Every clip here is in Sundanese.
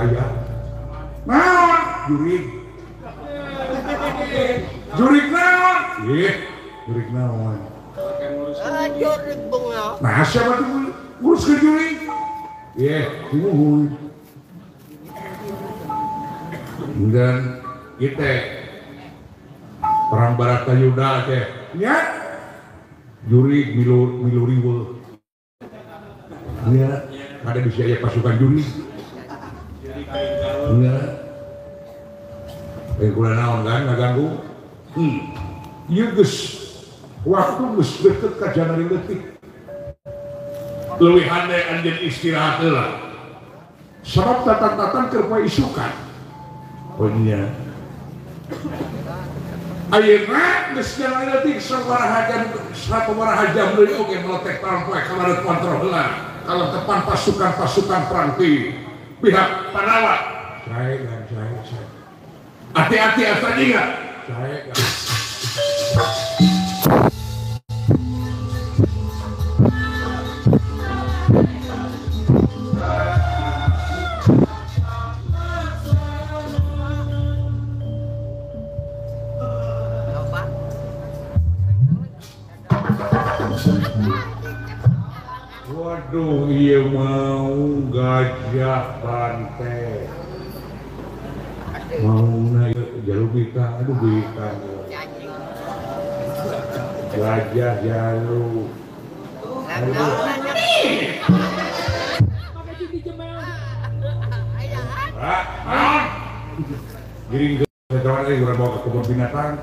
aya. Naon? Jurig. Jurig naon? Ih, jurig naon? Jurig bunga. Nah, siapa tuh ngurus ke jurig? Ih, nuhun. Dan kita perang Baratayuda teh nya jurig milu milu riweuh. Nya ada bisa aya pasukan jurig. Nya kula naon kan ngaganggu. Ieu geus waktu geus deket ka janari leutik. Leuwih hade anjeun istirahat heula. Sabab tatan-tatan keur poe isukan. Oh nya. Ayeuna geus janari leutik sabaraha jam sabaraha jam deui oge meletek perang poe kamareut kontrol heula. Kalau tepan pasukan-pasukan perang ti pihak Pandawa. Sae kan sae sae. Hati-hati asa ingat. Sae kan. Waduh, iya mau gajah bante. Mau naik jalur bika, aduh bika. Gajah jalur. Aduh. Giring ke kawan lagi, orang bawa ke kebun binatang.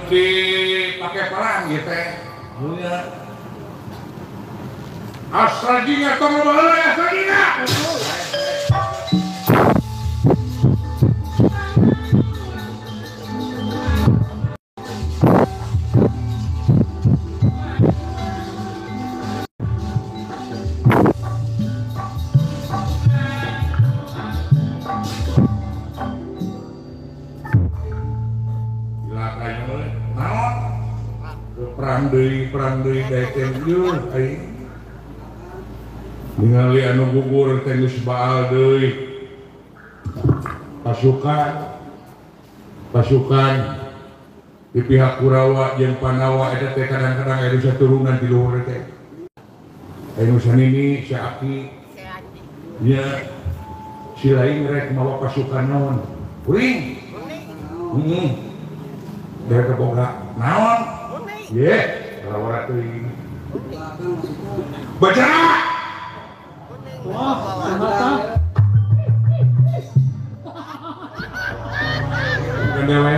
Dipakai perang gitu. Punya Astra Jinga tong baheula Astra Jinga. Perang deui daek ieu aing ningali anu gugur teh geus baal deui pasukan pasukan di pihak Kurawa jeung Pandawa eta teh kadang-kadang aya nu saturunan di luhur teh aya nu sanini si Aki nya si lain rek mawa pasukan naon kuring heeh daek boga naon ye ora teuing baca. Wah, mata. Bukan dewe.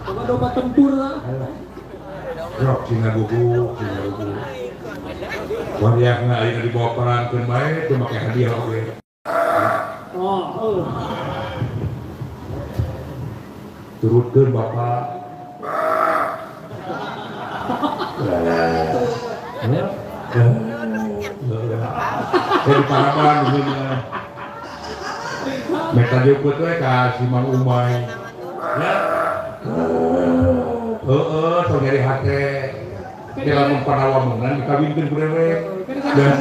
Coba domba tempur lah. Rok cina buku, cina buku. Wariakna ayeuna dibawa perangkeun bae teu make hadiah oge. Oh, Turutkeun bapak. Saya di Paraban dulunya. Meta jemput we ka si Mang Umay. Ya. Heeh, tong nyeri hate. Dia lamun Pandawa meunang dikawinkeun ku dewek. Dan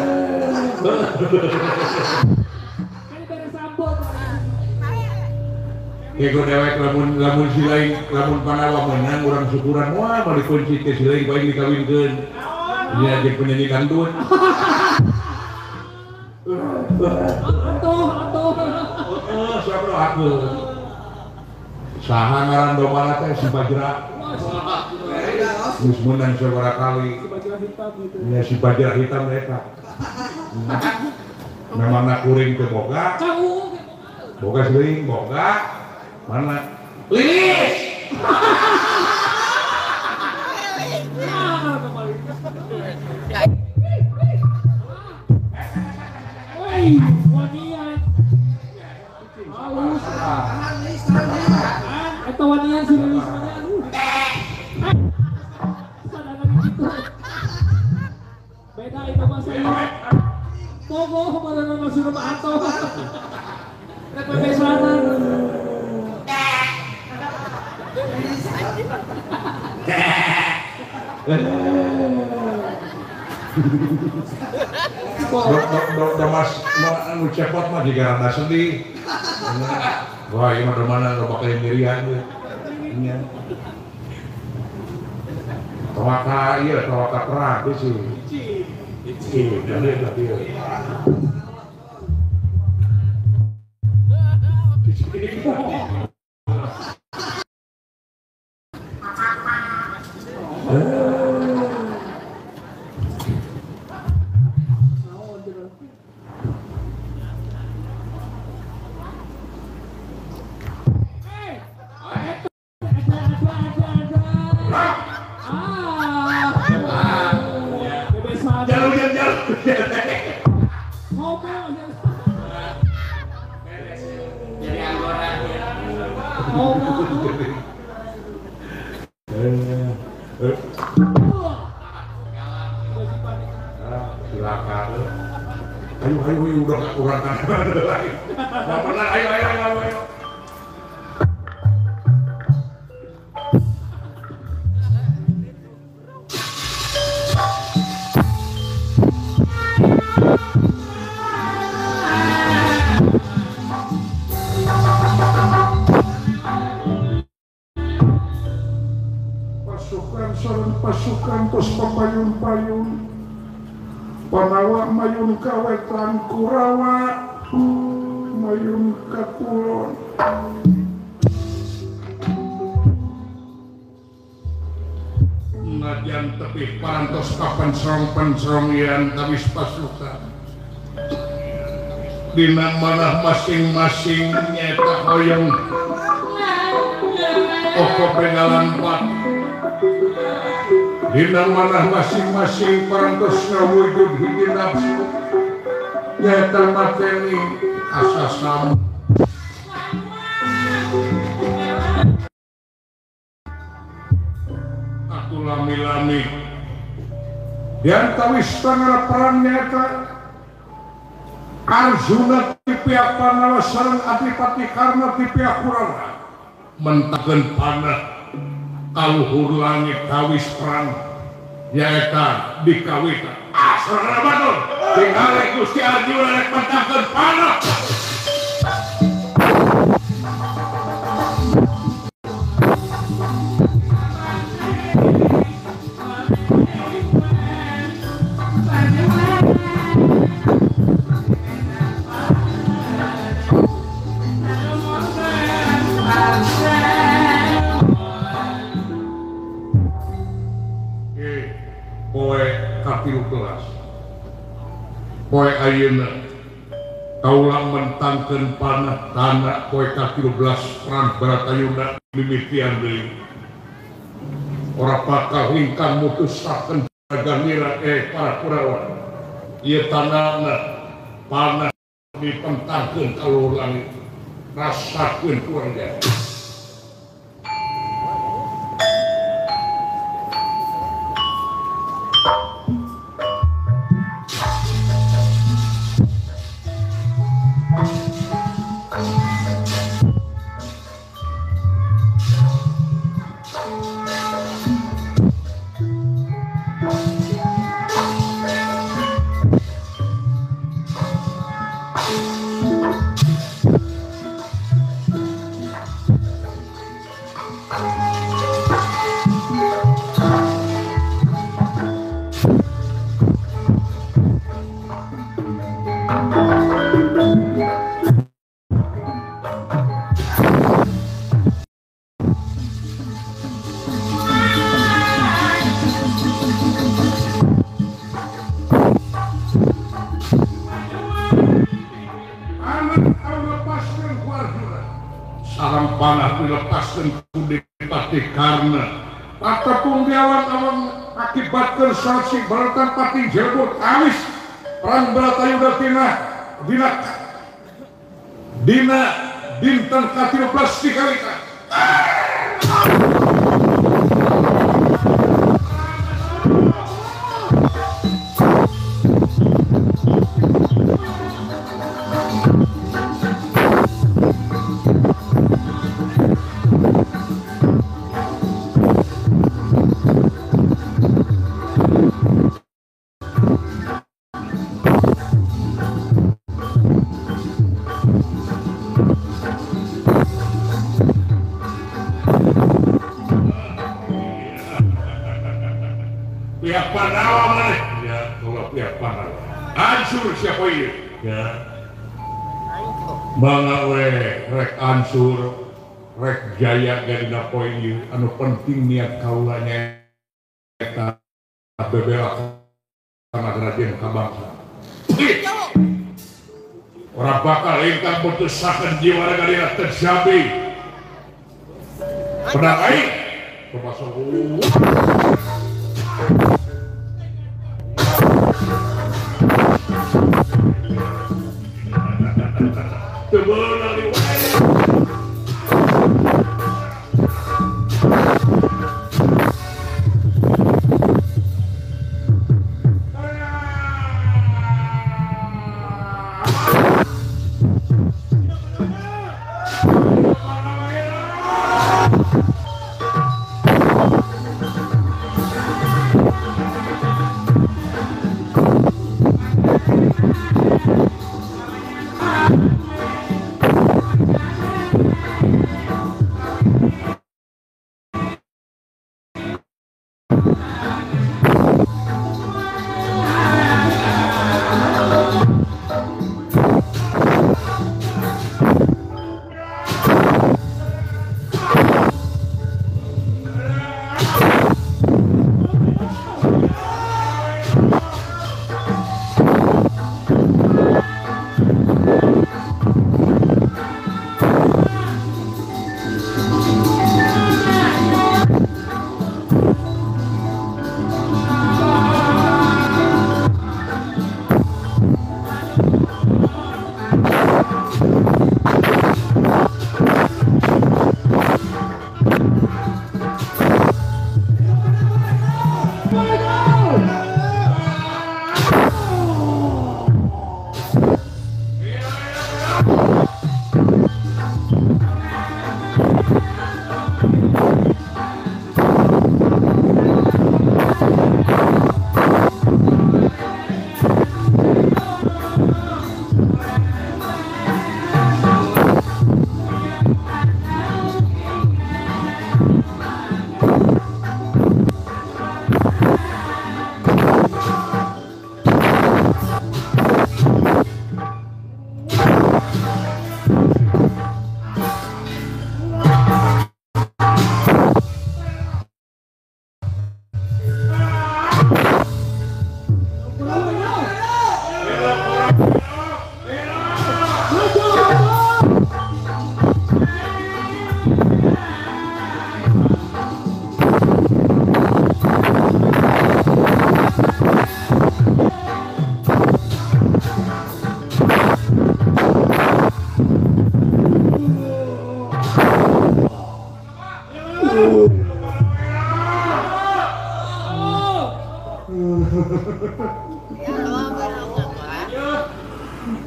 Ego dewek lamun lamun si lain lamun Pandawa meunang urang syukuran wah mau dikunci teh si lain bae dikawinkeun. Dia jeung penyanyi dangdut. Atuh atuh. Heeh, siapa aku. Saha ngaran domana teh si Bajra. Geus meunang sabaraha kali. Si Bajra hitam gitu. Ya si Bajra hitam eta. Namana kuring teh boga. Boga seuling boga. Mana? Lilis. Woi, wanian. Halus. Eta wanian si Lilis mana aduh. Sadana gitu. Beda itu mah saya. Pogo kemarin masuk rumah atau. Rek bebesanan. cepot. Mas anu cepot mah jiga rada sedih. Wah, ieu mah mana loba nyerian ieu. Nya. Tawaka ieu tawaka perang ieu sih. Ici, jadi tadi. Pasukan tos papayun-payun Panawa mayun ka wetan Kurawa mayun ka kulon. Najan tepi parantos kapencrong-pencrongian tawis pasukan dina manah masing-masing nyaeta hoyong oko bengalan pati. Dina manah masing-masing parantos ngawujud hiji nafsu nyaeta mateni asasam. Atuh lami-lami diantawis tanggal perang nyaeta Arjuna ti pihak Pandawa sareng Adipati Karna ti pihak Kurawa mentakeun panah kaluhur langit kawis perang nyaeta dikawitan. Ah, saudara batur tingali Gusti Arjuna rek mentakeun panah. Poe ayeuna kaula mentangkeun panah tanah poe ka-13 perang Baratayuda mimitian deui. Ora bakal ingkang mutusaken jaganira para Kurawa. Ieu tanahna panah dipentangkeun ka luhur langit. Rasakeun kurang jauh. Saksi Baratan pati jelbut awis perang Baratayuda tina dina dina dinten ka-13 dikawita. Pihak Pandawa mana? Ya, kalau pihak Pandawa. Ansur siapa ieu? Ya. Mangga we rek ansur, rek jaya gadina poe ieu anu penting niat kaula nyaeta bebela kana Raden kabangsa. Orang bakal ingkang putusaken jiwa raga terjabi. Pedang aing termasuk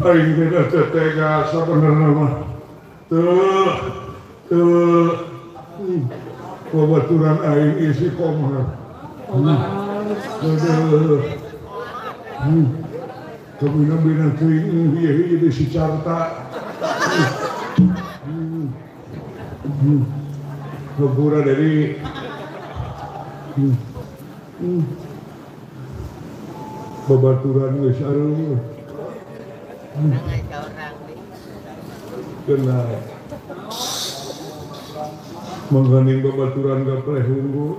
Aing teh tega sabenerna mah. Teu teu babaturan aing isi komar. Kabina-bina teuing ieu ieu si carta. Hampura dari babaturan geus aruh. Kena mengganing babaturan gapleh unggul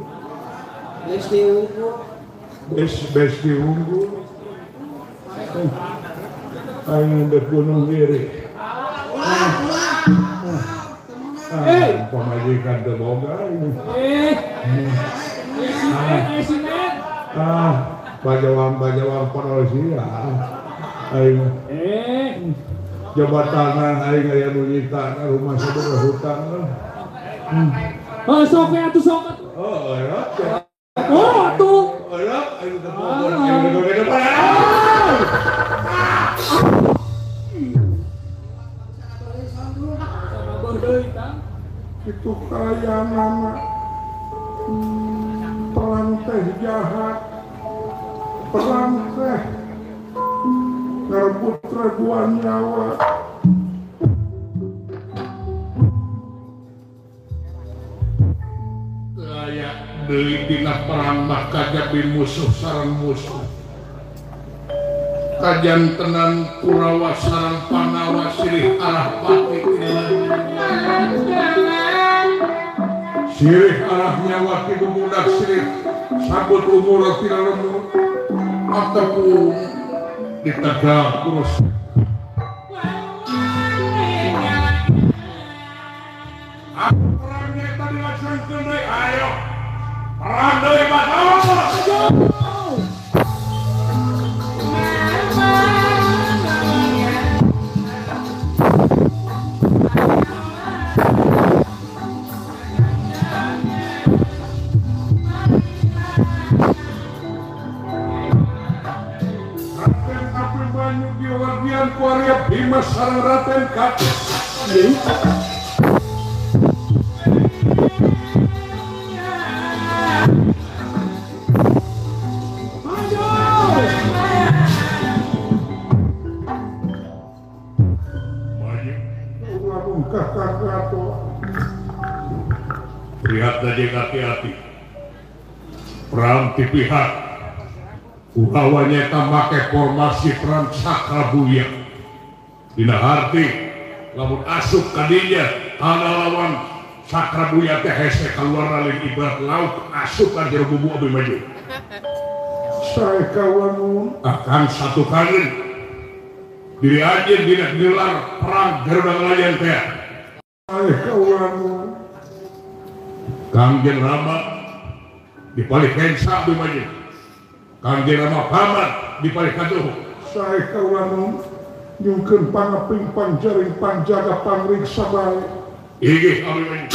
besti unggul besti unggul aing ndek bunuh diri pamajikan teu boga bajawang padol sia aing jabatan aing aya nu nyita rumah saboga hutang. Oh sok we atuh sok atuh. Oh ya. Oh atuh. Aya aing teh bogor aing teh depan. Itu kaya nama perang teh jahat. Perang teh ngerebut ribuan nyawa. Aya Deui dina perang mah kajabi musuh sareng musuh. Kajantenan Kurawa sareng Pandawa silih arah pati. Silih arah nyawa ti budak silih sabut umur ti lemur ataupun ditegang terus. Aku perangnya tadi laksanakan deui, ayo perang deui Batara. Raden Abimanyu diwardian ku Arya Bima sareng Raden Gatotkaca. Hati-hati perang di pihak Kurawa nyata make formasi perang Sakrabuya dina harti lamun asup kadinya tanah lawan Sakrabuya teh hese kaluar lain ibarat laut asup ka jero bubu Abimanyu. Sae kawanun akan satu kali diri anjeun dina gelar perang Garuda Ngalayan teh. Sae kawanun Kangjeng Rama dipalih kensa Abimanyu. Kangjeng Rama paman dipalih kaduh. Sae kawanun nyungkeun pangaping pangjaring pangjaga pangriksa bae. Inggih Abimanyu.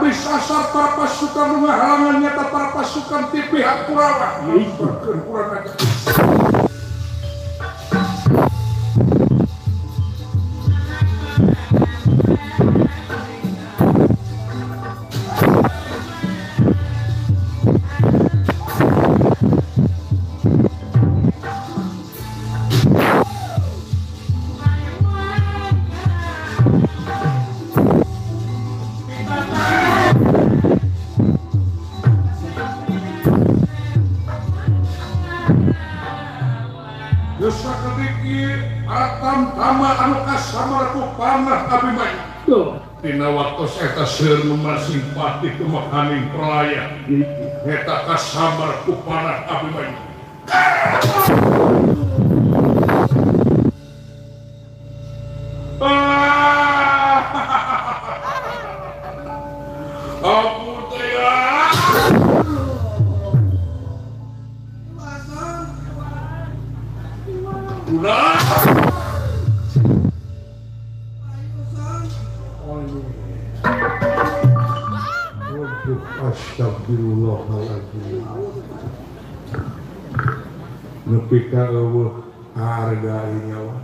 Disasar para pasukan rumah halangan nyata para pasukan di pihak Kurawa. Kurang aja. Dina waktu eta seueur nu simpati kumakaning pralaya eta kasambar ku panah Abimanyu. Ampun teh ya. Ulah. Astagfirullahaladzim. Nepi ka eueuh harga nyawa.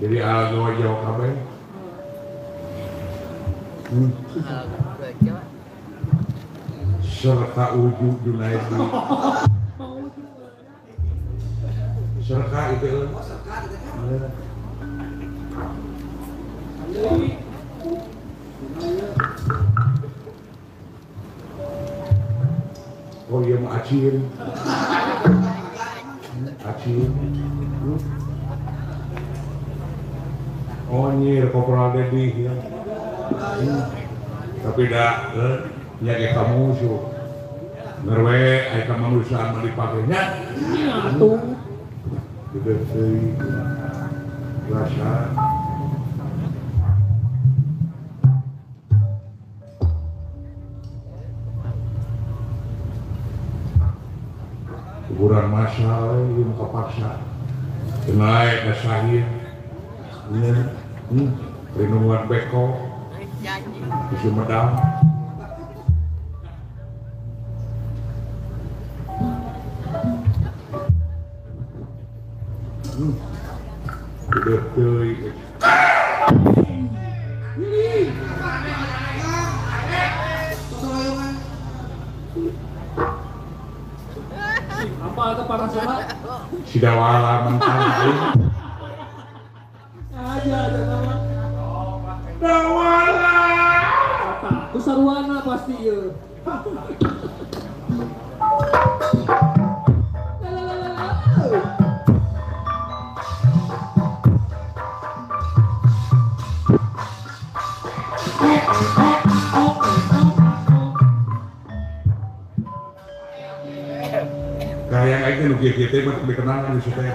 Jadi alga jauh kabeh. Serta ujug Junaidi. Serta itu. Oh iya mau acin. Acin. Oh nyir kopral Dedi ya. Tapi dah nya ge kamu su. Ngerwe aya kemanusiaan mah dipakenya. Atuh. Dibeuteui. Rasa hiburan massal ieu mah kapaksa. Naik ka sahir. Rinungan beko di Sumedang. Gede teuing. Apa itu parah sama? Si Dawala mentang aing. Aja ada nama. Dawala. Ku sarwana pasti ieu. Kayak aing nu kieu-kieu teh mah dikenal di situ teh.